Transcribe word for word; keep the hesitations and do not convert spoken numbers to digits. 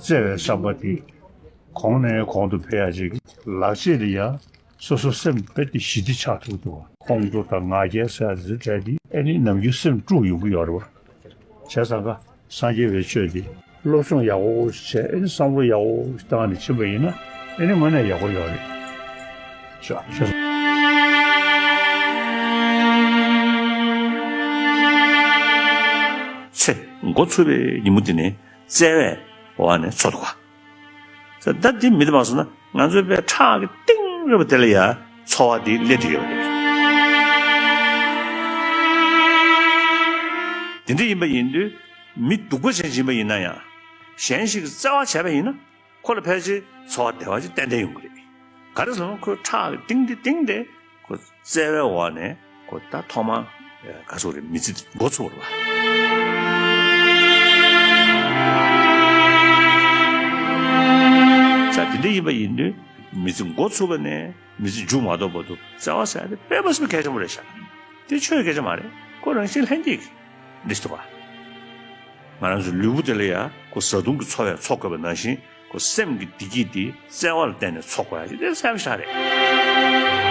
བརྩེ་བའི་བསམ་པ་དེ་གོང་ནས་གོང་དུ་འཕེལ་ཡ་ཅིག་ལག་རྗེས་ལ་ཡ་སོ་སོ་སེམས་རྦད་དེ་ཞི་བདེ་ཆགས་ཐུབ་འདུག་ཁོང་ཁྲོ་དང་ང་རྒྱལ་ཟེར་ཡ་དེ་ཚོ་བྲལ་ཏེ་ཨེ་ནི་ནམ་རྒྱུན་སེམས་དཀྲུགས་ཡོང་གི་ཡོད་རེད་བ། བྱས་ཙང་ཀ་སངས་རྒྱས་པའི་ཆོས་འདི་སློབ་སྦྱོང་ཡག་པོ་བྱས་ཨེ་ནི་བསམ་བློ་ཡག་པོ་བཏང་ནས་ཕྱིན་པ་ཡིན་ན་ཨེ་ནི་དངོས་གནས་ཡག་པོ་ཡོད་རེད། ཤོག་ཤོག་ཚེ་འགོ་ཚུགས་པའི་ཉིན་མོ་འདི་ནས་བརྩེ་བའི་འོག་ནས་འཚོ་འདུག་ག་ད་འདི་མི་འདི་མ་སོང་ན་ང་ཚོའི་པའི་ཁྲག་གི་གཏིང་རིང་པོ་དེ་ལ་ཡ་འཚོ་བ་འདི་སླེབས་བསྡད་ཡོད་རེད། དེ་འདྲ་ཡིན་པ་ཡིན་དུས་མི་སྡུག་པ་ཅན་ཞིག་ཡིན་པ་ཡིན་ན་ཡང་གཞན་ཞིག་གིས་བརྩེ་བ་བྱས་པ་ཡིན་ན་ཁོ་ལ་ཕལ་ཆེར་འཚོ་བ་བདེ་བ་ཅིག་ཏན་ཏན་ཡོང་གི་རེད། ག་རེ་ཟེར་ན་ཁོའི་ཁྲག་གི་གཏིང་འདི་གཏིང་དེ་ཁོ་བརྩེ་བའི་འོག་ནས་ཁོ་ད་ཐོག་མ་ག་ཚོད་རེད་མི་ཚེ་འགོ་ཚུགས་པ་རེད་པ། ས་དེ་འདྲ་ཡིན་པ་ཡིན་དུས་མི་ཚེ་འགོ་ཚུགས་པ་ནས་མི་ཚེ་མཇུག་མ་རྫོགས་བར་དུ་བརྩེ་བ་ཟེར་ཡ་དེ་དཔེ་མ་སྲིད་པའི་གལ་ཆེན་པོ་རེད་ཤག་དེ་ཆོས་སྐད་ཆ་མ་རེད། ཁོ་རང་བཞིན་ལྷན་སྐྱེས་ཀྱི་འདི་ཞིག་འདུག་པ། ང་རང་ཚོའི་ལུས་པོ་དེ་ལ་ཡ་ཁོ་བཟའ་བཏུང་གི་འཚོ་བས་འཚོ་དགོས་པ་ནང་བཞིན་ཁོ་སེམས་ཀྱི་བདེ་སྐྱིད་དེ་བརྩེ་བ་ལ་བརྟེན་ནས་འཚོ་དགོས་ཡ་ཞིག་དེ་གསལ་པོ་ཞིག་རེད།